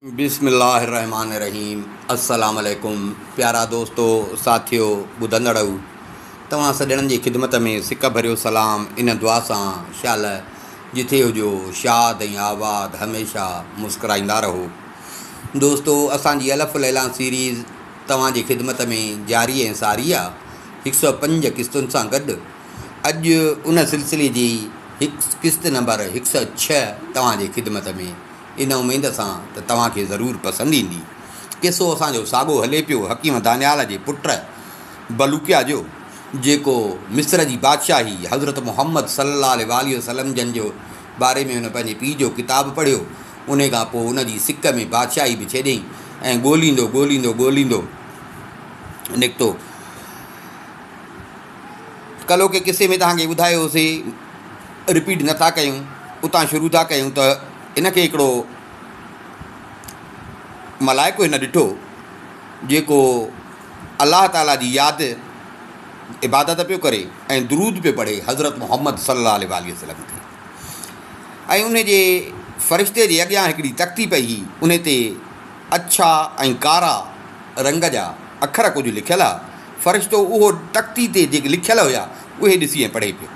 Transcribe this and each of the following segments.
بسم الله الرحمٰن الرحيم السلام عليڪم پيارا دوستو ساٿيو ٻڌندڙؤ توهان سڄڻن جي خدمت ۾ سڪ ڀريو سلام ان دعا سان شال جٿي هجو شاد ۽ آباد هميشه مسڪرائيندا رهو دوستو اسان جي الف ليليٰ سيريز توهان جي خدمت ۾ جاري ۽ ساري آ هڪ سئو پنج قسطن سان گڏ اڄ ان سلسلي جي هڪ قسط نمبر هڪ سئو ڇهه توهان جي خدمت ۾ ان اميد سان ته توهان کي ضرور پسند ايندي. قصو اسان جو ساڳو هلي پيو حڪيم دانيال جي پٽ بلوڪيا جو، جيڪو مصر جي بادشاهي حضرت محمد صلي الله عليه واٰله وسلم جن جو باري ۾ هن پنهنجي پيء جو ڪتاب پڙهيو، انهي کان پوء ان جي سڪ ۾ بادشاهي به ڇڏيائين ۽ ڳوليندو ڳوليندو ڳوليندو نڪتو. ڪلهوڪي قصي ۾ توهان کي ٻڌايو هوسي، رپيٽ نه ٿا ڪيون، اتان شروع ٿا ڪيون ته هن کي هڪڙو ملائڪ هن ڏٺو جيڪو الله تعاليٰ جي ياد عبادت پيو ڪري ۽ درود پيو پڙهي حضرت محمد صلي الله عليه واٰله وسلم تي ۽ ان جي فرشتي جي اڳيان هڪڙي تختي پئي هئي ان تي اڇا ۽ ڪارا رنگ جا اکر ڪجهه لکيل ها فرشتو اهو تختي تي جيڪي لکيل هيا اهي ڏسي ۽ پڙهي پيو.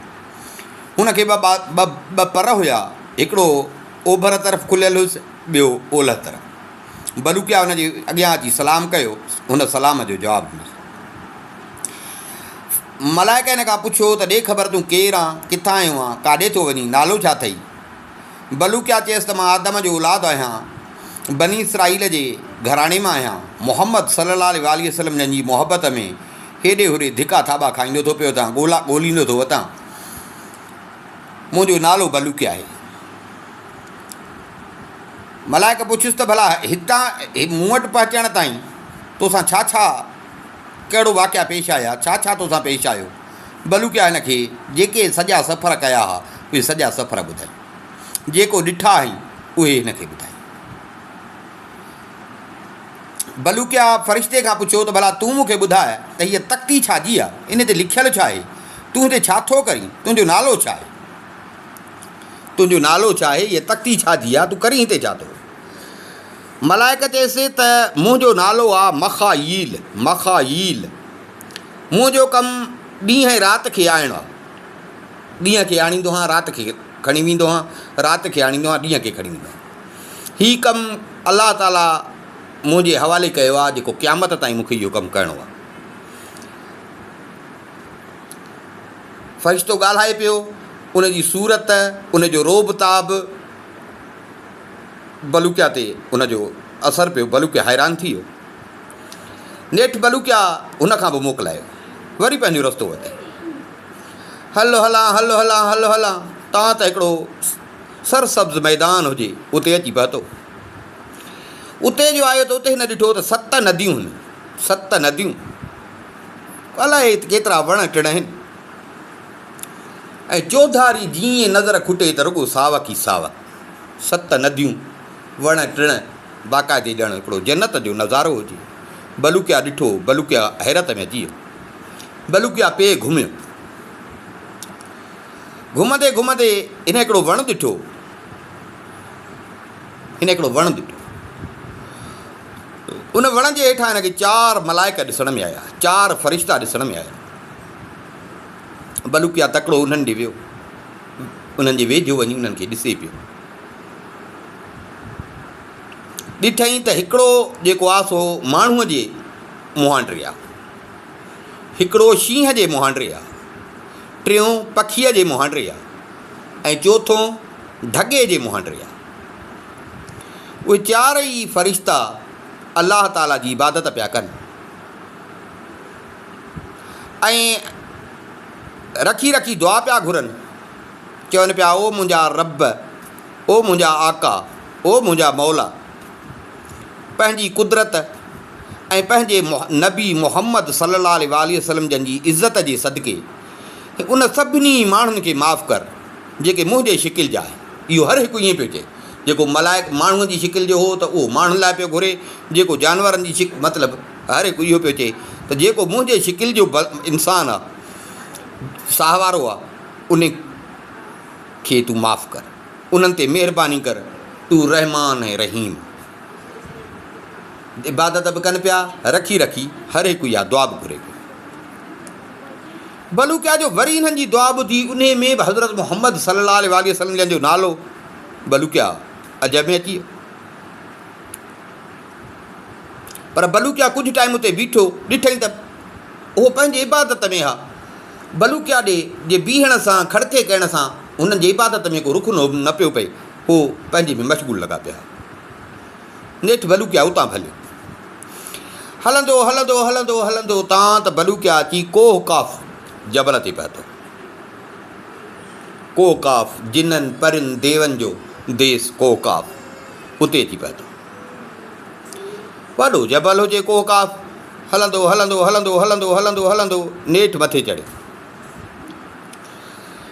هن کي ٻه ٻه ٻه پر هيا، هڪڙو اوڀر طرف کليل هيس، ٻيو اولهه طرف. بلوڪيا هن جي اڳيان اچي سلام ڪيو، هن سلام جو جواب ڏنس. ملائڪ هن کان پڇيو ته ڏي خبر تون ڪير آن، ڪٿان آيو آن، ڪاڏي ٿو وڃين، نالو ڇا اٿئي؟ بلوڪيا چيس ته مان آدم جو اولاد آهيان، بني اسرائيل جي گهراڻي مان آهيان، محمد صلي الله عليه واٰله وسلم جن جي محبت ۾ هيڏي هوڏي ڌڪا ٿاٻا کائيندو ٿو پيو وتان، ڳولا ڳوليندو ٿو وتان. منهنجو نالو بلوڪيا آهي. ملائڪ پڇيس ته ڀلا هتان مون وٽ پهچڻ تائين توسان ڇا ڇا ڪهڙو واقعا پيش آيا، ڇا ڇا توسان پيش آيو؟ بلوڪيا هن کي جيڪي سڄا سفر ڪيا ها، اهي سڄا سفر ٻڌايا. جيڪو ڏٺا هئائين، اهي هن کي ٻڌايا. بلوڪيا فرشتي کان پڇيو ته ڀلا تون مون کي ٻڌاء ته هيء تختي ڇا جي آهي؟ ان تي لکيل ڇا آهي؟ تون هتي ڇا ٿو ڪرين؟ تنهنجو نالو ڇا آهي؟ تنهنجو نالو ڇا آهي؟ هيء تختي ڇا جي آهي؟ تون ڪرين هتي ڇا ٿو؟ ملائڪ چيس ته منهنجو نالو آهي مخاييل، مخاييل. منهنجو ڪم ڏينهن ۽ رات کي آڻڻ آهي. ڏينهن کي آڻيندو هان، رات کي کڻي ويندو هان، رات کي آڻيندو هان، ڏينهن کي کڻي ويندو هان. هي ڪم الله تعاليٰ منهنجي حوالي ڪيو آهي، جيڪو قيامت تائين مون کي اهو ڪم ڪرڻو آهي. فرشتو ڳالهائي پيو، ان جي صورت، ان جو رعب تاب بلوڪيا تي ان جو اثر پيو، بلوڪيا حيران ٿي ويو. نيٺ بلوڪيا هن کان به موڪلايو. وري پنهنجو رستو وڌيو. هل هلان، هل هلان، هل هلان، تان ته هڪڙو سرسبز ميدان هجي، اتي اچي پهتو. اتي جو آيو ته اتي هن ڏٺو ته ست نديون هن، ست نديون. الائي ڪيترا وڻ ٽڻ آهن ۽ چوڌاري جيئن نظر کٽي ته رڳو ساوڪ ئي ساوڪ. ست نديون، وڻ ٽڻ، باقاعدي ڄڻ هڪڙو جنت جو نظارو هجي. بلوڪيا ڏٺو، بلوڪيا حيرت ۾ اچي ويو. بلوڪيا پئي گهميو. گهمندي گهمندي هن هڪڙو وڻ ڏٺو. هن هڪڙو وڻ ڏٺو. ان وڻ جي هيٺان هن کي چار ملائڪ ڏسڻ ۾ آيا، چار فرشتا ڏسڻ ۾ آيا. بلوڪيا تڪڙو انهن ڏي ويو. انهن جي ويجهو وڃي انهن کي ڏسي پيو. ڏٺائين ته هڪڙو جيڪو آ سو ماڻهوء جي مهانڊري آ، هڪڙو شينهن جي مهانڊري آ، ٽيون پکيء جي مهانڊري آ ۽ چوٿون ڍڳي جي مهانڊري آ. اهي چار ئي فرشتا الله تعاليٰ جي عبادت پيا ڪن ۽ رکي رکي دعا پيا گهرن، چون پيا او منهنجا رب! او منهنجا آقا! او منهنجا مولا! پنهنجي قدرت ۽ پنهنجي نبي محمد صلّي الله عليه واٰله وسلّم جن جي عزت جي صدقي ان سڀني ماڻهن کي معاف ڪر جيڪي منهنجي شڪل جا آهن. اهو هر هڪ ائين پيو چئي. جيڪو ملائڪ ماڻهوء جي شڪل جو هو ته اهو ماڻهن لاء پيو گهري، جيڪو جانورن جي شڪ مطلب هر هڪ اهو پيو چئي ته جيڪو منهنجي شڪل جو انسان آ، ساهوارو آ، ان کي تون معاف ڪر، انهن تي مهرباني ڪر، تون رحمان ۽ رحيم. عبادت به ڪن پيا، رکي رکي هر هڪ اها دعا به گهري پيو. بلوڪيا جو وري انهن جي دعا ٻڌي انهي ۾ به حضرت محمد صلي الله عليه واٰله وسلم جن جو نالو بلوڪيا عجب ۾ اچي ويو. پر بلوڪيا ڪجهه ٽائيم اتي بيٺو، ڏٺائين ته اهو پنهنجي عبادت ۾ ها. بلوڪيا ڏي جي بيهڻ سان کڙڪي ڪرڻ سان هنن جي عبادت ۾ ڪو رخ نه پيو پئي، هو پنهنجي ۾ مشغول لڳا پيا ها. نيٺ بلوڪيا اتان ڀليو. هلندو هلندو هلندو هلندو تان ته بلوڪيا اچي ڪوهه قاف جبل تي پهتو. ڪوهه قاف جنن، پرين، ديون جو ديس ڪوهه قاف اتي اچي پهتو. وڏو جبل هجي ڪوهه قاف. هلندو هلندو هلندو هلندو هلندو هلندو نيٺ مٿي چڙهيو.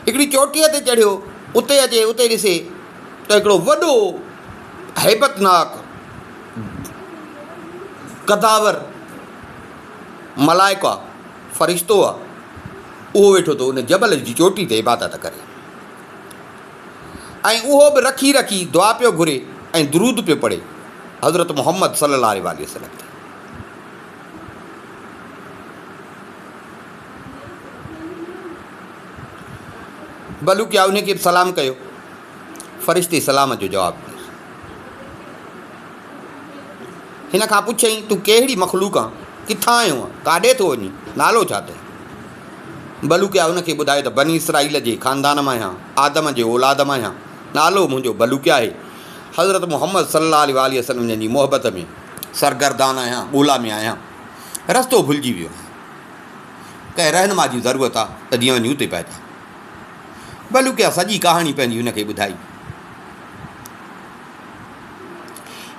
هڪڙي چوٽيء تي چڙهيو، اتي اچي اتي ڏسي ته هڪڙو وڏو هيبتناڪ قداور ملائڪ آ، فرشتو آ، اهو ويٺو ٿو ان جبل جي چوٽي تي عبادت ڪري ۽ اهو به رکي رکي دعا پيو گهري ۽ درود پيو پڙهي حضرت محمد صلي الله عليه واٰله وسلم تي. بلوڪيا انهي کي به سلام ڪيو. فرشتي سلام جو جواب ڏنس. هن کان پڇيائين، تون ڪهڙي مخلوق آن؟ ڪٿان آيو آن؟ ڪاڏي ٿو وڃين؟ نالو ڇا اٿئي؟ بلوڪيا ان کي ٻڌايو ته بني اسرائيل جي خاندان مان آهيان، آدم جي اولاد مان آهيان، نالو منهنجو بلوڪيا آهي. حضرت محمد صلي الله عليه واٰله وسلم جن جي محبت ۾ سرگردان آهيان، ڳولا ۾ آهيان. رستو ڀلجي ويو آهيان. ڪنهن رهنما جي ضرورت آ ته جيئن وڃي اتي پهچان. بلوڪيا سڄي ڪهاڻي پنهنجي هن کي ٻڌائي.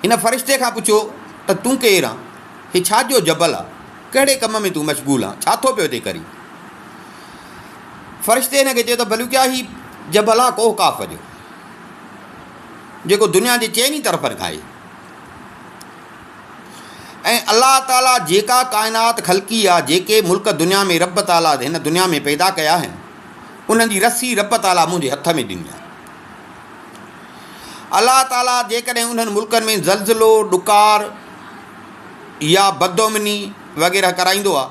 هن فرشتي کان پڇيو ته تون ڪير آن؟ هي ڇا جو جبل آ؟ ڪهڙي ڪم ۾ تون مشغول آن؟ ڇا ٿو پيو هتي ڪرين؟ فرشتي هن کي چيو ته بلوڪيا هي جبل آ ڪوهه قاف جو، جيڪو دنيا جي چئني طرفن کان آهي. ۽ الله تعاليٰ جيڪا ڪائنات خلقي آ، جيڪي ملڪ دنيا ۾ رب تعاليٰ هن دنيا ۾ پيدا ڪيا آهن، انهن جي رسي رب تعاليٰ منهنجي هٿ ۾ ڏني آهي. الله تعاليٰ جيڪڏهن انهن ملڪن ۾ زلزلو، ڏڪار يا بدامني وغيره ڪرائيندو آ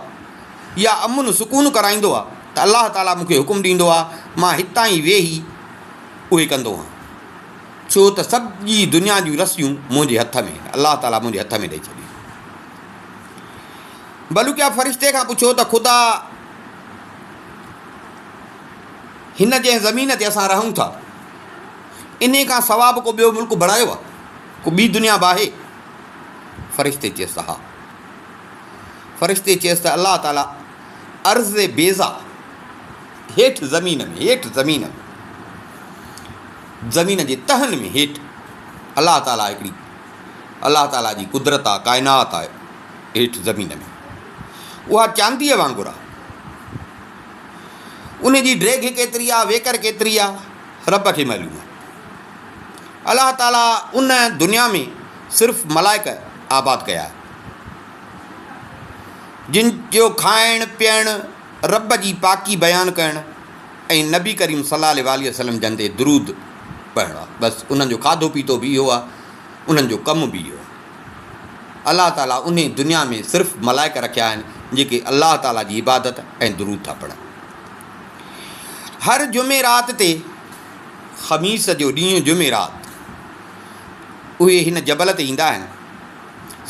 يا امن سڪون ڪرائيندو آ ته الله تعاليٰ مون کي حڪم ڏيندو آ، مان هتان ئي ويهي اهي ڪندو آهيان. ڇو ته سڄي دنيا جون رسيون منهنجي هٿ ۾ آهن، الله تعاليٰ منهنجي هٿ ۾ ڏئي ڇڏيون. بلوڪيا فرشتي کان پڇيو ته خدا هن جنهن زمين تي اسان رهون ٿا، انهي کان سوا به ڪو ٻيو ملڪ بڻايو آهي؟ ڪو ٻي دنيا به آهي؟ فرشتي چيس ته ها. فرشتي چيس ته الله تعاليٰ ارض بيضا، هيٺ زمين ۾، هيٺ زمين ۾، زمين جي تهن ۾ هيٺ الله تعاليٰ هڪڙي الله تعاليٰ جي قدرت آ ڪائنات آ هيٺ زمين ۾ اها چانديء وانگر آ ان جي ڊيگهه ڪيتري آ ويڪر ڪيتري آ رب کي معلوم آ الله تعاليٰ ان دنيا ۾ صرف ملائڪ آباد ڪيا جن جو کائڻ پيئڻ رب جي پاڪي بيان ڪرڻ ۽ نبي ڪريم صلي الله عليه واٰله وسلم جن تي درود پڙهڻ آهي بس انهن جو کاڌو پيتو به اهو آهي انهن جو ڪم به اهو آهي الله تعالي انهي دنيا ۾ صرف ملائڪ رکيا آهن جيڪي الله تعالي جي عبادت ۽ درود ٿا پڙهن هر جمعي رات تي خميس جو ڏينهن جمعي رات اهي هن جبل تي ايندا آهن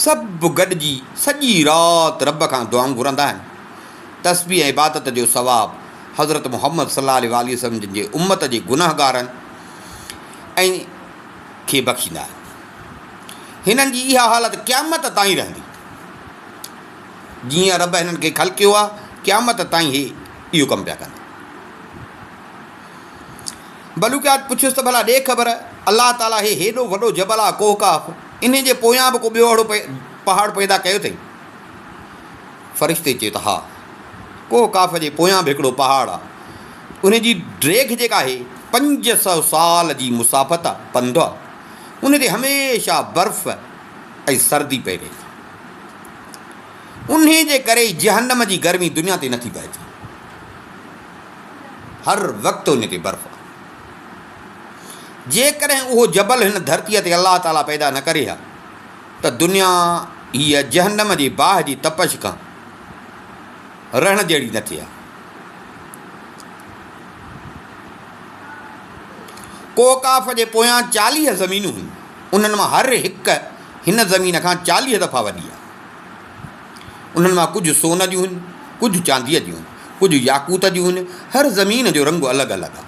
سڀ گڏجي سڄي رات رب کان دعائون گهرندا آهن تسبيح ۽ عبادت جو ثواب حضرت محمد صلي الله عليه واٰله وسلم جن جي امت جي گنهگارن ۽ کي بخشيندا آهن. هنن جي اها حالت قيامت تائين رهندي. جيئن رب هنن کي خلقيو آهي، قيامت تائين هي اهو ڪم پيا ڪندا. بلوڪيات پڇيس ته ڀلا ڏي خبر، الله تعاليٰ هي هيڏو وڏو جبل آهي ڪوهه قاف، انهي جي پويان به ڪو ٻيو اهڙو پهاڙ پيدا ڪيو اٿئي؟ فرشتي چيو ته ها، ڪوهه قاف جي پويان به هڪڙو پهاڙ آ، ان جي ڊيگهه جيڪا آهي 500 سال جي مسافت آ، پنڌ آ، ان تي هميشه برف ۽ سردي پئي رهي ٿي. انهي جي ڪري ئي جهنم جي گرمي دنيا تي نٿي پهچي. هر وقت ان تي برف آ. جيڪڏهن اهو جبل هن ڌرتيء تي الله تعاليٰ پيدا نه ڪري ها ته دنيا هيء جهنم جي باهه جي تپش کان رهڻ جهڙي نه ٿئي ها. ڪوهه قاف جي پويان 40 زمينون هيون، انهن مان هر هڪ هن زمين کان 40 دفعا وڏي آهي. انهن مان ڪجهه سون جون هن، ڪجهه چانديء جون هن، ڪجهه ياقوت جون هن، هر زمين جو رنگ الڳ الڳ آهي.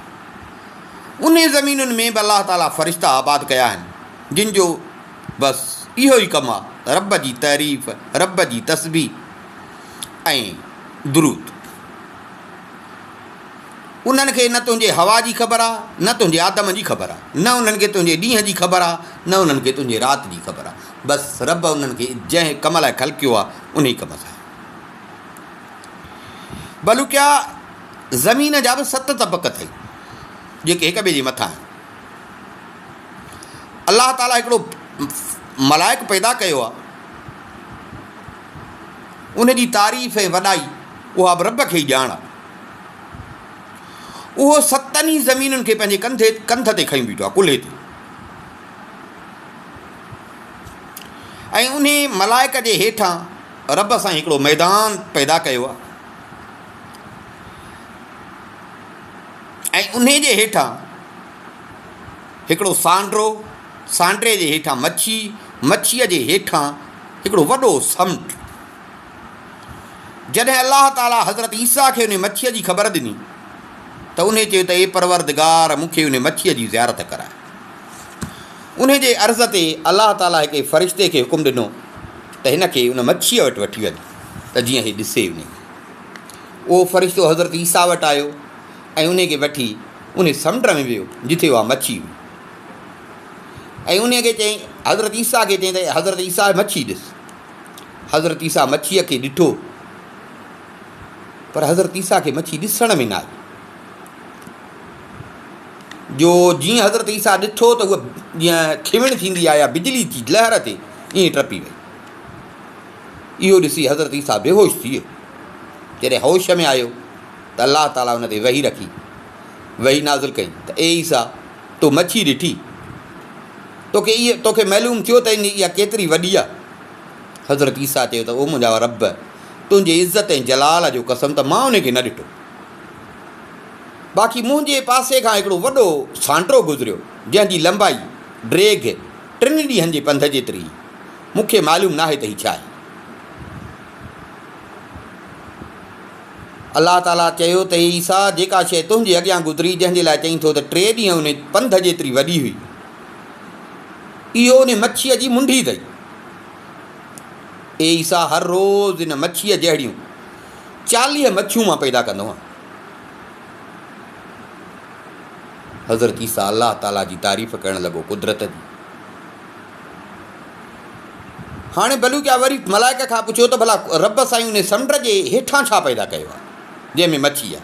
انهن زمينن ۾ به الله تعاليٰ فرشتا آباد ڪيا آهن، جن جو بس اهو ئي ڪم آهي، رب جي تعريف، رب جي تسبيح ۽ درود. انهن کي نه تنهنجي حوا جي خبر آ، نه تنهنجي آدم جي خبر آ، نه انهن کي تنهنجي ڏينهن جي خبر آ، نه انهن کي تنهنجي رات جي خبر آ. بس رب انهن کي جنهن ڪم لاء خلقيو آ، انهي ڪم سان. بلڪه زمين جا به ست طبق اٿئي، جيڪي هڪ ٻئي جي مٿان آهن. الله تعاليٰ هڪڙو ملائڪ پيدا ڪيو آ، ان جي تعريف ۽ وڏائي اها به رب کي ئي ڄاڻ آ. اهو ستن ئي زمينن کي پنهنجي ڪنڌي ڪنڌ تي کنيو بيٺو آهي، ڪلهي تي. ۽ انهي ملائڪ جي هيٺان رب سائين هڪڙو ميدان پيدا ڪيو آهي ۽ انهي جي هيٺان هڪڙو سانڊرو، سانڊري جي هيٺان مڇي، مڇيء جي هيٺان هڪڙو وڏو سمنڊ. جڏهن الله تعاليٰ حضرت عيسيٰ کي انهي مڇيء جي خبر ڏني ته انهي چيو ته اي پروردگار مون کي انهي مڇيء جي زيارت ڪراء. انهي جي عرض تي الله تعاليٰ هڪ فرشتي کي حڪم ڏنو ته هن کي ان مڇيء وٽ وٺي وڃ ته جيئن هي ڏسي انهي کي. اهو فرشتو حضرت عيسيٰ وٽ آيو ۽ انهي کي وٺي انهي سمنڊ ۾ ويو جتي اها مڇي هئي ۽ انهي کي چيائين حضرت عيسيٰ کي چيائين ته حضرت عيسيٰ مڇي ڏس. حضرت عيسيٰ مڇيء کي ڏٺو، پر حضرت عيسيٰ کي مڇي ڏسڻ ۾ نه آئي. جو جيئن حضرت عيسيٰ ڏٺو ته هوء جيئن کيوڻ ٿيندي آهي يا بجلي جي لهر تي ائين ٽپي وئي. اهو ڏسي حضرت عيسيٰ بيهوش ٿي ويو. جڏهن هوش ۾ آيو ته الله تعاليٰ ان تي وحي رکي، وحي نازل ڪئي ته اي عيسيٰ! تو مڇي ڏٺي؟ توکي اهي توکي معلوم ٿيو ته ان اها ڪيتري وڏي آهي؟ حضرت عيسيٰ چيو ته او منهنجا رب! تنهنجي عزت ۽ جلال جو قسم ته مان ان کي نه ڏٺو. باقي منهنجي پاسي کان هڪڙو وڏو سانٽرو گذريو، جنهن جي لنبائي، ڊيگهه، ٽن ڏينهن جي پنڌ جيتري هئي. مون کي معلوم ناهي ته هي ڇا آهي. الله تعاليٰ چيو ته اي عيسيٰ! جيڪا شيء تنهنجي اڳيان گذري، جنهن جي لاء چئين ٿو ته ٽي ڏينهن ان پنڌ جيتري وڏي هئي، اهو ان مڇيء جي منڍي اٿئي. اي عيسيٰ! هر روز ان مڇيء جهڙيون 40 مڇيون مان پيدا ڪندو آهيان. حضرت عيسيٰ الله تعاليٰ جي تعريف ڪرڻ لڳو قدرت جي. هاڻي بلوڪيا وري ملائڪ کان پڇيو ته ڀلا رب سائين انهي سمنڊ جي هيٺان ڇا پيدا ڪيو آهي، جنهن ۾ مڇي آهي؟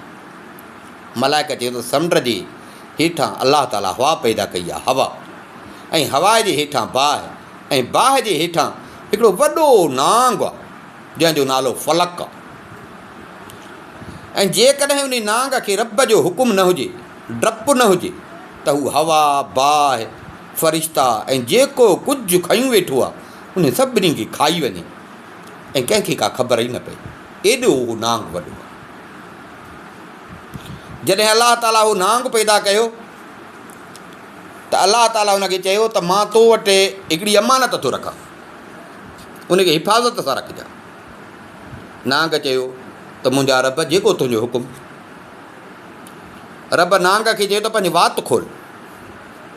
ملائڪ چيو ته سمنڊ جي هيٺان الله تعاليٰ هوا پيدا ڪئي آهي، هوا، ۽ هوا جي هيٺان باهه ۽ باهه جي هيٺان هڪڙو وڏو نانگ آهي، جنهن جو نالو فلڪ آهي ۽ جيڪڏهن انهي نانگ کي رب جو حڪم نه هجي، ڊپ نه هجي، ته هو هوا، باهه، فرشتا ۽ جيڪو ڪجهه کنيون ويٺو آ، انهن سڀني کي کائي وڃي ۽ ڪنهن کي ڪا خبر ئي نه پئي. ايڏو اهو نانگ وڏو آ. جڏهن الله تعاليٰ اهو نانگ پيدا ڪيو ته الله تعاليٰ ان کي چيو ته مان تو وٽ هڪڙي امانت ٿو رکان، ان کي حفاظت سان رکجان. نانگ چيو ته منهنجا رب جيڪو تنهنجو حڪم. رب نانگ کي چيو ته پنهنجي وات کول.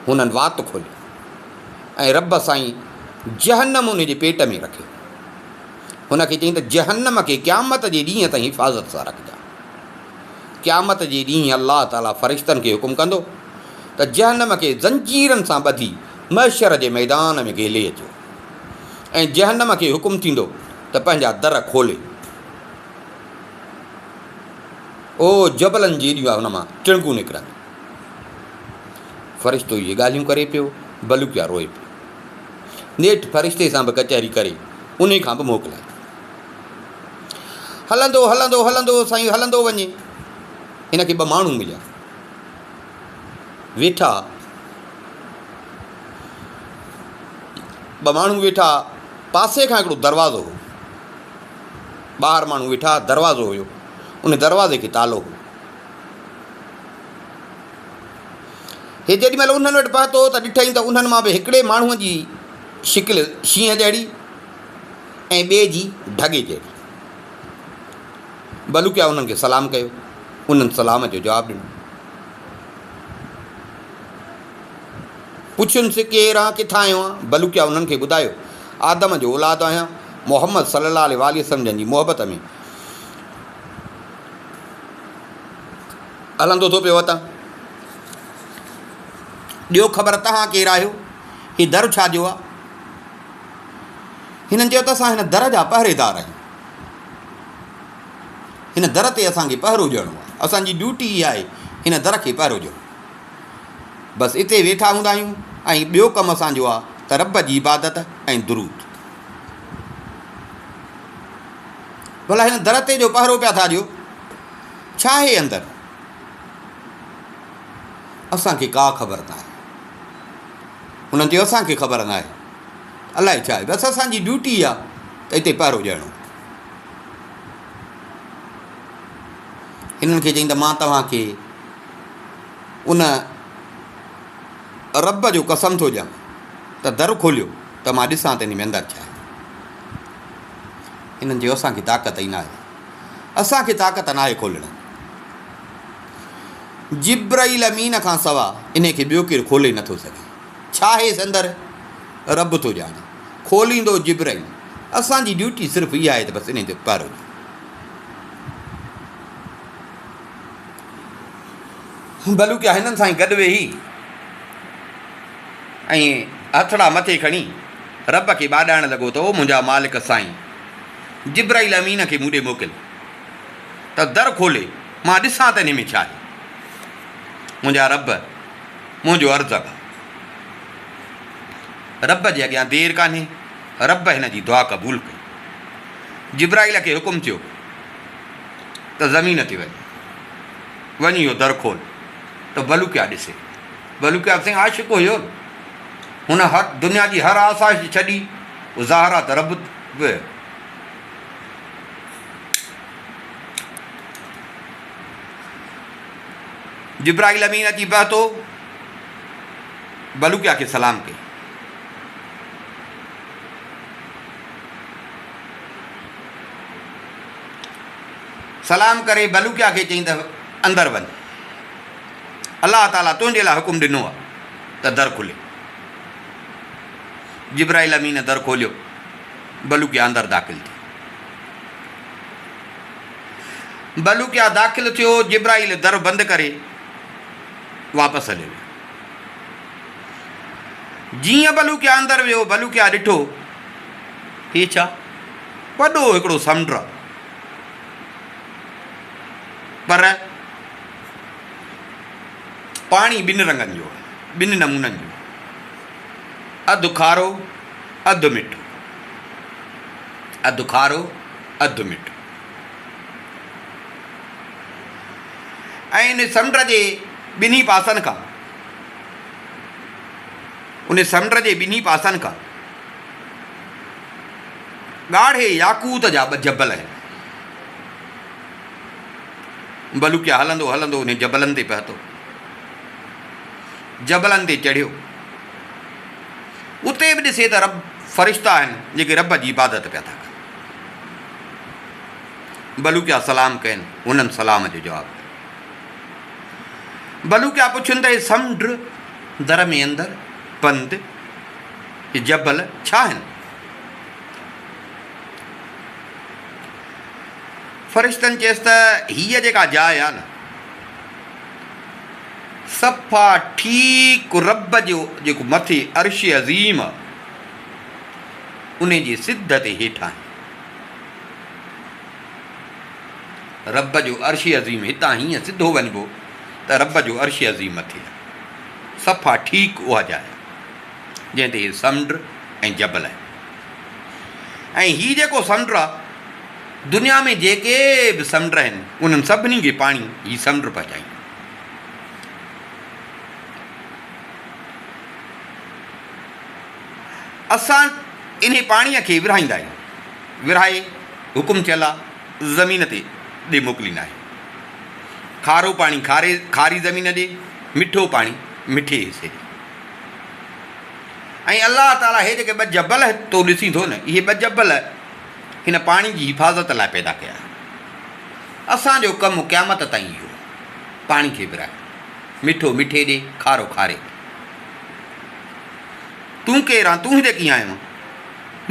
هنن وات کوليو ۽ رب سائين جهنم ان جي پيٽ ۾ رکيو. هن کي چيائين ته جهنم کي قيامت جي ڏينهن تائين حفاظت سان رکجان. قيامت جي ڏينهن الله تعاليٰ فرشتن کي حڪم ڪندو ته جهنم کي زنجيرن سان ٻڌي محشر جي ميدان ۾ گهلي اچو ۽ جهنم کي حڪم ٿيندو ته پنهنجا در کولي. او جبلن جيڏيون هن مان چڻگون نڪرنديون. فرشتو اهي ڳالهيون ڪري پيو، بلوڪيا روئي پيو. نيٺ فرشتي سان به ڪچهري ڪري انهي کان به موڪلائي. هلندو هلندو هلندو سائين هلندو وڃي هن کي ٻه ماڻهو مليا. ويٺا ٻه ماڻهو ويٺا. پاسي کان هڪڙو دروازو هو. ٻاهر ماڻهو ويٺا ها، دروازو هيو. ان دروازي کي تالو هو. هي جيڏي مهل انهن وٽ پهتو ته ڏٺائين ته انهن مان به هڪڙي ماڻهوء جي شڪل شينهن جهڙي ۽ ٻئي جي ڍڳي جهڙي. بلوڪيا انهن کي سلام ڪيو. انهن سلام جو جواب ڏنو. پڇينس ڪير آن ڪٿان آيو آن؟ بلوڪيا انهن کي ٻڌايو، آدم جو اولاد آهيان، محمد صلي الله عليه واٰله وسلم جن جي محبت ۾ هلندو ٿو پيو وتان. ڏيو خبر توهان ڪير آهيو؟ هي در ڇا جو آ؟ هنن چيو ته اسان هن در جا پهريدار آهيون. هن در تي اسان کي پهرو ڏيڻو آهي. اسان جي ڊيوٽي اها آهي هن در کي پهرو ڏيڻو. بس اتي ويٺا هوندا آهيون ۽ ٻيو ڪم اسان جو آ ته رب جي عبادت ۽ درود. ڀلا هن در تي جو پهرو پيا ٿا ڏيو ڇا آهي اندر؟ اسان کي ڪا خبر ناهي. هنن چيو اسان کي خبر ناهي. الائي ڇا آهي. بس اسان جي ڊيوٽي آ ته اتي پهرو ڏيڻو. هنن کي چيائين ته مان توهان کي ان رب جو قسم ٿو ڏيان ته در کوليو ته مان ڏسان ته ان ۾ اندر ڇا آهي. هنن چيو اسان کي طاقت ئي ناهي. اسان کي طاقت ناهي کولڻ جي. جبرائيل امين کان سوا انهي کي ٻيو ڪير کولي نٿو سگهي. ڇا آهي اندر رب ٿو ڄاڻي. کوليندو جبرائيل. اسان جي ڊيوٽي صرف اها آهي ته بس انهي تي پهرو ڏيون. بلوڪيا هنن سان ئي گڏ ويهي ۽ هٿڙا مٿي کڻي رب کي ٻاڏائڻ لڳو ته او منهنجا مالڪ سائين! جبرائيل امين کي مون ڏي موڪل ته در کولي مان ڏسان ته انهي ۾ ڇا آهي. منهنجا رب! منهنجو عرض اگهه. رب جي اڳيان دير ڪانهي. رب هن جي دعا قبول ڪئي. جبرائيل کي حڪم ٿيو ته زمين تي وڃ. وڃي اهو در کول ته بلوڪيا ڏسي. بلوڪيا به سائين عاشق هيو. هن هر دنيا جي هر آسائش ڇڏي. ظاهر آ ته رب به. جبرائيل امين اچي پهتو. بلوڪيا کي سلام ڪئي. سلام ڪري بلوڪيا کي چيائين ته اندر وڃ. الله تعاليٰ تنهنجي لاء حڪم ڏنو آهي ته در کلي. جبرائيل امين در کوليو. بلوڪيا اندر داخل ٿيو. بلوڪيا داخل ٿيو، جبرائيل در بند ڪري واپس هليو ويو. جيئن بلوڪيا اندر ويو، بلوڪيا ڏٺو، هي ڇا؟ وڏو هڪڙو سمنڊ آ. پر پاڻي ٻن رنگن جو آهي، ٻن نمونن جو، اڌ کارو اڌ مٺو، اڌ کارو اڌ مٺو. ۽ ان سمنڊ جي ٻنهي پاسن کان ان سمنڊ جي ٻنهي پاسن کان ڳاڙهي ياقوت جا ٻه جبل آهن. بلوڪيا هلندو هلندو انهي جبلن تي پهتو. جبلن تي چڙهيو. اتي به ڏسي ته رب فرشتا آهن جيڪي رب جي عبادت پيا ٿا ڪن. بلوڪيا سلام ڪين، هنن سلام جو جواب ڏنو. بلوڪيا پڇين ته هي سمنڊ، در ۾ اندر، بند، هي جبل ڇا آهن؟ فرشتن چيس ته هيء جيڪا جاء آهي نه، صفا ٺيڪ رب جو جيڪو مٿي عرش عظيم آهي، انهي جي سڌ تي هيٺ آهي. رب جو عرش عظيم هتان هيئن سڌو وڃبو ته رب جو عرش عظيم مٿي آهي. صفا ٺيڪ اها جاء آهي، جنهن تي هي سمنڊ ۽ جبل آهن. ۽ هي جيڪو سمنڊ آ، دنيا ۾ جيڪي به سمنڊ آهن، انهن سڀني کي پاڻي هي سمنڊ پهچائيندو. اسان انهي پاڻيء کي ورهائيندا آهيون. ورهائي حڪم ٿيل آ زمين تي ڏي موڪليندا آهيون. کارو پاڻي کاري کاري زمين ڏي، مٺو پاڻي مٺي حصي ڏي. ۽ الله تعاليٰ هي جيڪي ٻه جبل تو ڏسين ٿو نه، اهي ٻه جبل هن پاڻي جي حفاظت لاء پيدا ڪيا آهن. اسان جو ڪم قيامت تائين اهو آهي، پاڻي کي ورهائڻ. مٺو مٺي ڏي، کارو کاري ڏي. تون ڪير آن، تون هتي ڪيئن آيو آن؟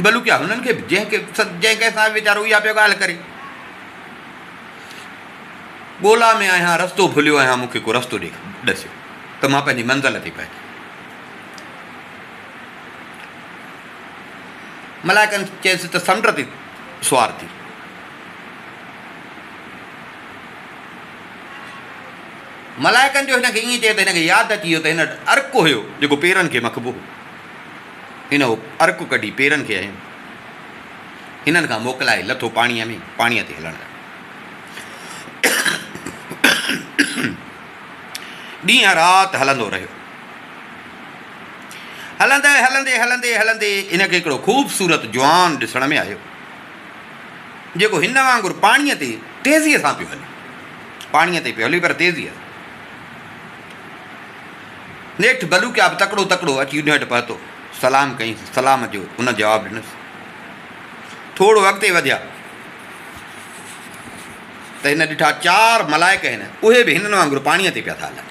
بلوڪيا هنن کي به جنهن کي جنهن ڪنهن سان به ويچارو اها پيو ڳالهه ڪري. ڳولا ۾ آهيان، رستو ڀليو آهيان، مون کي ڪو رستو ڏيک ڏسيو ته مان پنهنجي منزل تي پهچان. ملائڪن چيس ته سمنڊ تي سوار ٿي. ملائڪن جو هن کي ائين چيو ته هن کي ياد اچي ويو ته هن وٽ عرق هيو جيڪو پيرن کي مکبو هو. هن اهو عرق ڪڍي پيرن کي هنيو. هنن کان موڪلائي لٿو پاڻيء ۾ پاڻيء تي هلڻ لڳو. ڏينهن رات هلندو رهيو. هلندي هلندي هلندي هلندي هن کي هڪڙو خوبصورت جوان ڏسڻ ۾ آيو. جيڪو هن وانگر پاڻيء تي تيزيء سان پيو هلي. پاڻيء تي پيو هلي پر تيزيء سان. نيٺ بلوڪيا به تڪڙو تڪڙو اچي ان وٽ پهتو. سلام ڪيائينس. سلام جو ان جواب ڏنس. ٿورو اڳتي وڌيا ته هن ڏٺا چار ملائڪ آهن، اهي به هنن وانگر پاڻيء تي پيا ٿا هلن.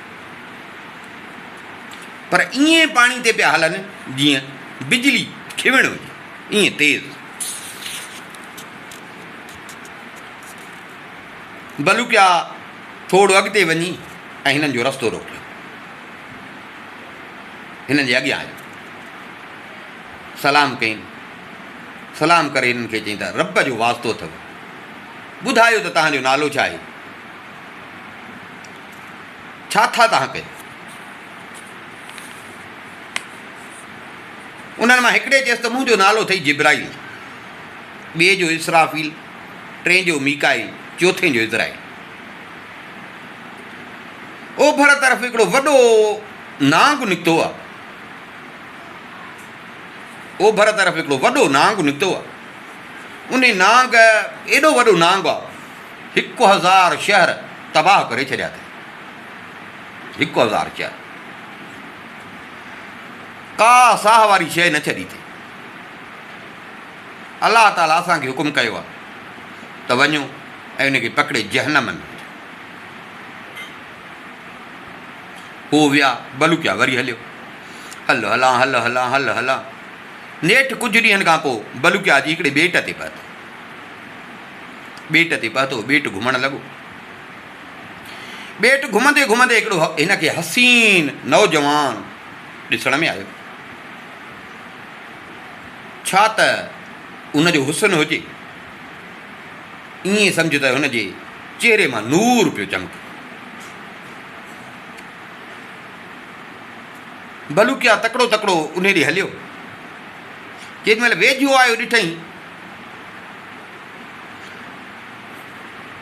پر ائين پاڻي تي پيا هلن جيئن بجلي کيوڻ هجي، ائين تيز. بلوڪيا ٿورو اڳتي وڃي ۽ هنن جو رستو روڪيو. هنن جي اڳيان آيو. سلام ڪيائين. سلام ڪري هنن کي چيائين ته رب جو واسطو اٿو، ٻڌايو ته توهان جو نالو ڇا آهي؟ ڇا ٿا توهان ڪيو؟ انهن مان هڪڙي چيس ته منهنجو نالو اٿئي جبرائيل، ٻئي جو اسرافيل، ٽئين جو ميڪائيل، چوٿين جو عزرائيل. اوڀر طرف هڪڙو وڏو نانگ نڪتو آ. اوڀر طرف هڪڙو وڏو نانگ نڪتو آ. انهي نانگ ايڏو وڏو نانگ آ، 1000 شهر تباهه ڪري ڇڏيا اٿئي. 1000 شهر. ڪا ساهه واري شيء نه ڇڏي اٿئي. الله تعاليٰ اسان کي حڪم ڪيو آهي ته وڃو ۽ ان کي پڪڙي جهنم ۾ وجهو. هو ويا، بلوڪيا وري هليو. هل هلان، هل هلان، هل هلان. نيٺ ڪجهه ڏينهن کان پوء بلوڪيا اچي هڪڙي ٻيٽ تي پهتو. ٻيٽ تي پهتو، ٻيٽ گهمڻ لڳو. ٻيٽ گهمندي گهمندي هڪڙو هن کي حسين نوجوان ڏسڻ ۾ آيو. ڇا ته ان جو حسن هجي! ائين سمجهه ته هن جي چهري مان نور پيو چمڪي. بلوڪيا تڪڙو تڪڙو انهي ڏي هليو. جيڏي مهل ويجهو آيو ڏٺائين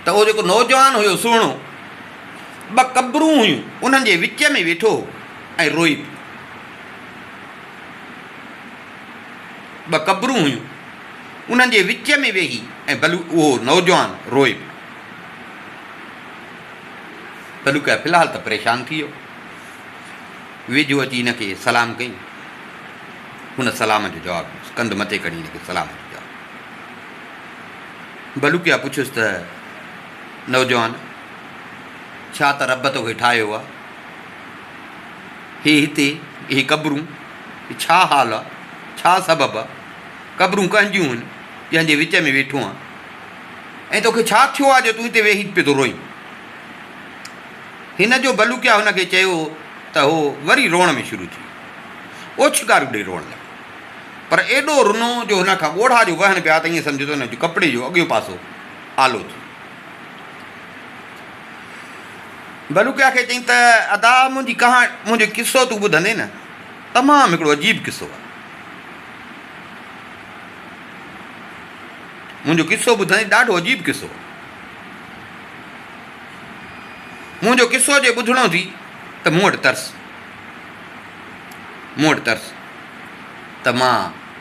ته اهو جيڪو نوجوان هيو سهڻو، ٻه قبرون هيون انهن جي وچ ۾ ويٺو هو ۽ روئي پيو. ٻه قبرون هيون، انهن جي وچ ۾ ويهي ۽ بلو اهو نوجوان روئي پيو. بلوڪيا في الحال ته پريشان ٿي ويو. ويجهو اچي هن کي سلام ڪيائين. هن سلام جو جواب ڏنس. ڪنڌ مٿي کڻي هن کي سلام جو جواب ڏنس. بلوڪيا پڇيس ته نوجوان! ڇا ته رب توکي ٺاهيو آ؟ هي هتي اهي قبرون، هي ڇا حال آ؟ ڇا سبب آ؟ قبرون ڪنهن جون هن، جنهن جي وچ ۾ ويٺو آن؟ ۽ توکي ڇا ٿيو آ جو تون هتي ويهي پيو ٿو روئين؟ هن جو بلوڪيا هن کي چيو ته هو وري روئڻ ۾ شروع ٿي ويو. اوڇنگارون ڏئي روئڻ لڳو. پر ايڏو رنو جو هن کان ڳوڙها جو وهن پيا ته ائين سمجهه ته هن جو ڪپڙي جو اڳيون پاسو آلو ٿي ويو. بلوڪيا کي چيائين ته ادا منهنجي ڪهاڻي منهنجو قصو تون ٻڌندين نه تمام هڪڙو عجيب قصو آهي منهنجو قصو ٻڌندين ڏاڍو عجيب قصو آهي منهنجو قصو جي ٻڌڻو ٿي ته مون وٽ ترس مون وٽ ترس ته مان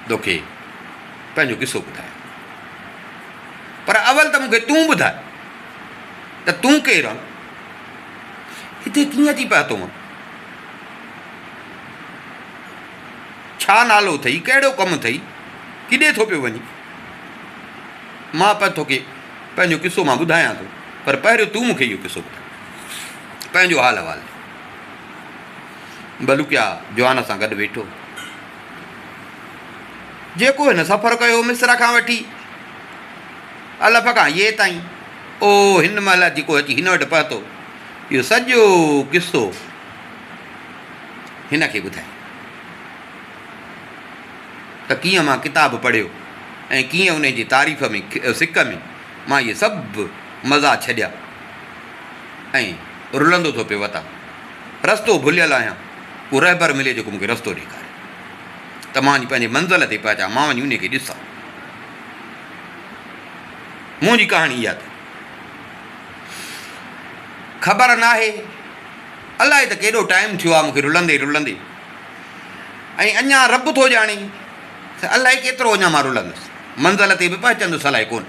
توکي پنهنجو قصو ٻڌايان. پر اول ته مون کي تون ٻڌاء ته تون ڪير آن؟ هتي ڪيئن اچي پهتو آن؟ ڇا نالو اٿئي؟ ڪهڙو ڪم اٿئي؟ ڪيڏي ٿو پيو وڃين؟ مان پر توکي پنهنجو قصو مان ٻڌايان ٿو، پر پهريون تون مون کي اهو قصو ٻڌاء. پنهنجو حال احوال ڏي. بلوڪيا جوان سان گڏ ويٺو. جيڪو هن سفر ڪيو مصر کان وٺي الف کان يي تائين، او هن مهل جيڪو اچي هن وٽ پهتو، اهو سڄو قصو هن کي ٻڌائي ته ڪيئن مان ڪتاب پڙهيو ۽ ڪيئن انهي جي تعريف ۾ سڪ ۾ مان اهي سڀ مزا ڇڏيا ۽ رلندو ٿو پيو وتان. رستو ڀليل آهيان، ڪو رهبر ملي جيڪو مون کي رستو ڏيکاري ته مان وڃي پنهنجي منزل تي پهچان، مان وڃي انهي کي ڏسان. منهنجي ڪهاڻي اها اٿئي. خبر ناهي الائي ته ڪيڏو ٽائيم ٿيو آهي مون کي رلندي رلندي ۽ اڃا رب ٿو ڄاڻي ته الائي ڪيترو اڃا مان رلندس، منزل تي به پهچندس الائي ڪونه.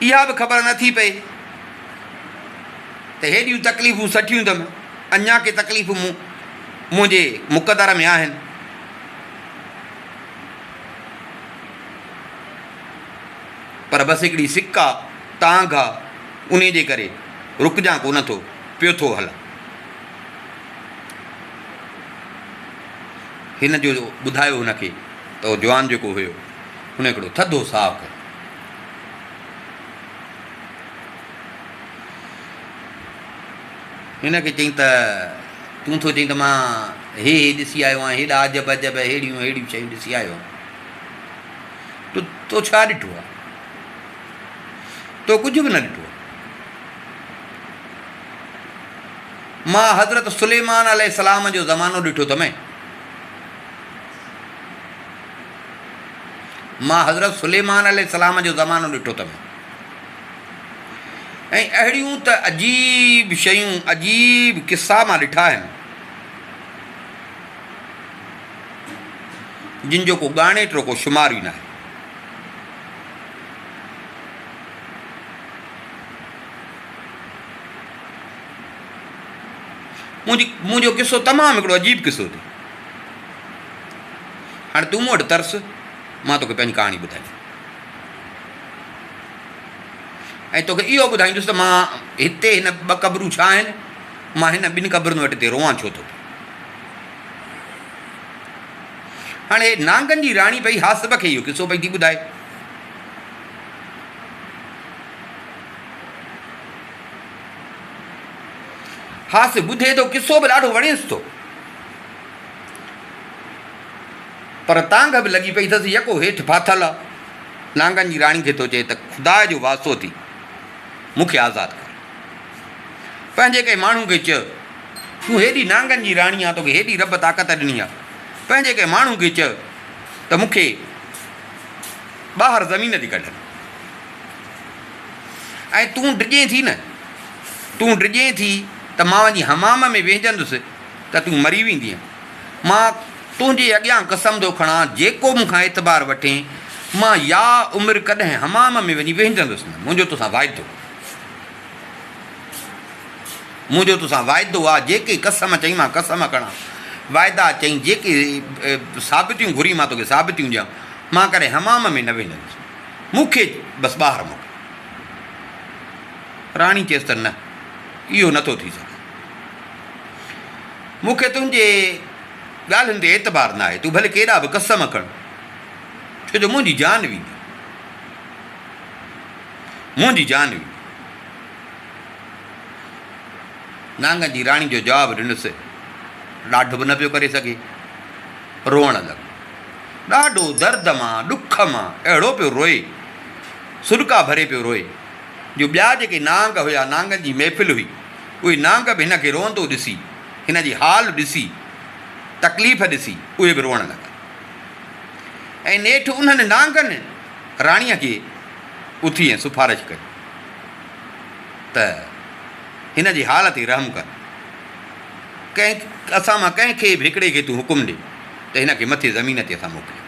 اها به خبر نه ٿي پئي ته هيڏيون تڪليفون سٺيون اٿم، اڃا ڪي تڪليفون مون منهنجي مقدر ۾ آهن. پر بس هڪڙي سڪ آ، تانگهه آ، انهي جي ڪري رڪجان ڪونه ٿو، پيو ٿو هلان. هن جو ٻڌايو هن کي ته اهو جوان جيڪو هيو، هن هڪڙو ٿڌو ساهه کنيو. هن کي چيائين ته تون ٿو چئين ته مان هي هي ڏسي آيو آهيان، هيڏا عجب عجب ههڙيون ههڙيون شيون ڏسي آيو آهيان. تو تو ڇا ڏٺو آهي؟ تو ڪجهه به نه ڏٺو آهي. مان حضرت سليمان عليه السلام جو زمانو ڏٺو اٿم. مان حضرت سليمان عليه السلام جو زمانو ڏٺو اٿم. ۽ اهڙيون ته عجيب شيون، عجيب قصا مان ڏٺا آهن، جن جو ڪو ڳاڻيٽو ڪو شمار ئي ناهي. منهنجي منهنجو قصو تمام هڪڙو عجيب قصو اٿئي. هاڻي تون مون وٽ ترس، مان توکي پنهنجي ڪهاڻي ٻڌائيندس. ۽ توکي اهو ٻڌائيندس ته مان هتي هن ٻه قبرون ڇا آهن، مان هن ٻن قبرن وٽ هتي روئان ڇو ٿو پيو. هاڻي نانگن جي راڻي پئي حاسب کي اهو قصو پئي ٿي ٻڌائي. حاسب ٻڌي ٿو قصو به ڏاڍو وڻيس ٿو. پر تانگهه به لڳي پئي اٿس، يڪو هيٺ ڦاٿل آ. نانگن جي راڻي کي ٿو چئي ته خدا جو واسطو ٿي مون کي آزاد ڪر. پنهنجي ڪنهن ماڻهو کي چئه، تون هيڏي نانگن جي راڻي آن، توکي هيڏي رب طاقت ڏني آ، پنهنجي ڪنهن ماڻهو کي چئه ته مون کي ٻاهر زمين تي ڪڍن. ۽ تون ڊڄين ٿي نه؟ تون ڊڄين ٿي ته مان وڃي حمام ۾ ويهجندس ته تون مري ويندينء. مان تنهنجي اڳيان قسم ٿو کڻان، جيڪو مون کان اعتبار وٺين، مان يا عمر ڪڏهن حمام ۾ وڃي ويهندس نه. منهنجو توسان واعدو. منهنجو توسان واعدو آ، جيڪي قسم چئين مان قسم کڻان. واعدا چئين، جيڪي ثابتيون گهرين مان توکي ثابتيون ڏيان. مان ڪڏهن حمام ۾ نه ويهندس. مون کي بس ٻاهر موڪل. راڻي چيس ته نه، اهو نٿو ٿي سگهي. مون کي تنهنجي ڳالهين تي اعتبار ناهي، تون ڀلي ڪيڏا به قسم کڻ، ڇو جو منهنجي جان ويندي، منهنجي جان ويندي. نانگن جي راڻي جو جواب ڏنس، ڏاڍ به نه پيو ڪري سگهي، روئڻ لڳو. ڏاڍو درد مان، ڏک مان اهڙو پيو روئي، سڏڪا ڀري پيو روئي، جو ٻيا جيڪي نانگ هيا، نانگن جي محفل هئي، اهي نانگ به هن کي روئندو ڏسي، هن جي حال ڏسي، تڪليف ڏسي، اهي به روئڻ لڳا. ۽ نيٺ انهن نانگن راڻيء کي اٿي ۽ سفارش ڪئي ته هن جي حال تي رحم ڪر. ڪنهن اسان مان ڪنهن کي به هڪڙي کي تون حڪم ڏي ته هن کي مٿي زمين تي اسان موڪليون.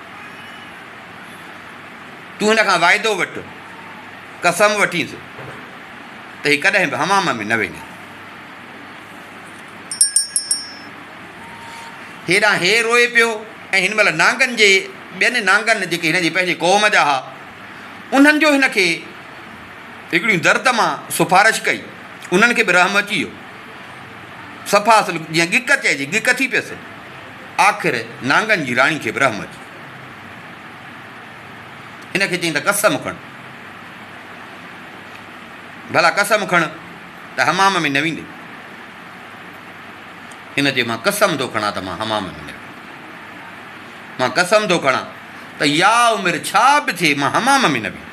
تون هن کان واعدو وٺ، قسم وٺينس ته هي ڪڏهن به حمام ۾ نه ويندي. هيڏانهن هي روئي پيو ۽ هن مهل نانگن جي ٻين نانگن جيڪي هن جي پنهنجي قوم جا ها، انهن جو هن کي هڪڙيون درد مان سفارش ڪئي، انهن کي به رحم اچي ويو. صفا اصل جيئن ڳڪ چئجي، ڳڪ ٿي پيس. آخر نانگن جي راڻي کي به رحم اچي ويو. هن کي چيائين ته قسم کڻ. ڀلا قسم کڻ ته حمام ۾ نه ويندين. هن چيو مان قسم ٿو کڻان ته مان حمام ۾ نه ويندس. مان قسم ٿو کڻان ته يا عمر ڇا به ٿئي مان حمام ۾ نه ويندس.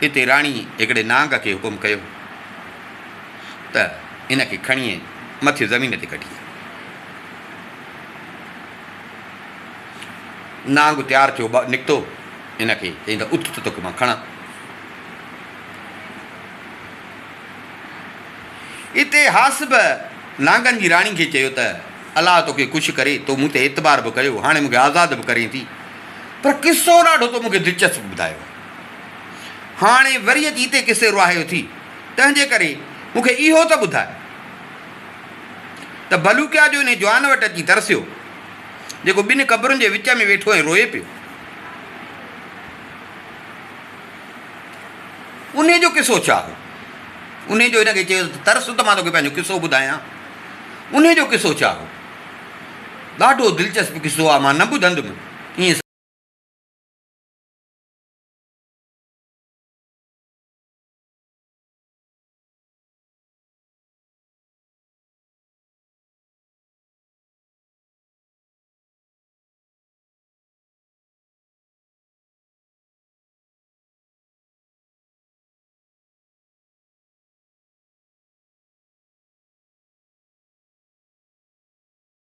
اتي راڻي هڪڙي نانگ کي حڪم ڪيو ته هن کي کڻي مٿي زمين تي ڪڍي آ. نانگ تيار ٿيو نڪتو، هن کي چيائين ته اٿ ته توکي مان کڻان. اتي حاسب نانگن جي راڻي کي چيو ته الله توکي خوش ڪري، تو مون تي اعتبار به ڪيو، هاڻي مون کي آزاد به ڪرين ٿي، پر قصو ڏاڍو تو مون کي دلچسپ ٻڌايو آهي. هاڻي وري اچي هتي قصي رهايو ٿي، تنهن جي ڪري مون کي اهو ته ٻڌاء ته بلوڪيا جو انهي جوان وٽ اچي ترسيو، جيڪو ٻن قبرن جي وچ ۾ ويٺو ۽ روئي پيو. انهي جو قصو ڇا هو؟ انهي جو هن کي چيو ته ترس ته مان توکي پنهنجو قصو ٻڌايان. انهي جو قصو ڇا هو؟ ڏاڍو دلچسپ قصو آهي، مان نه ٻڌندم.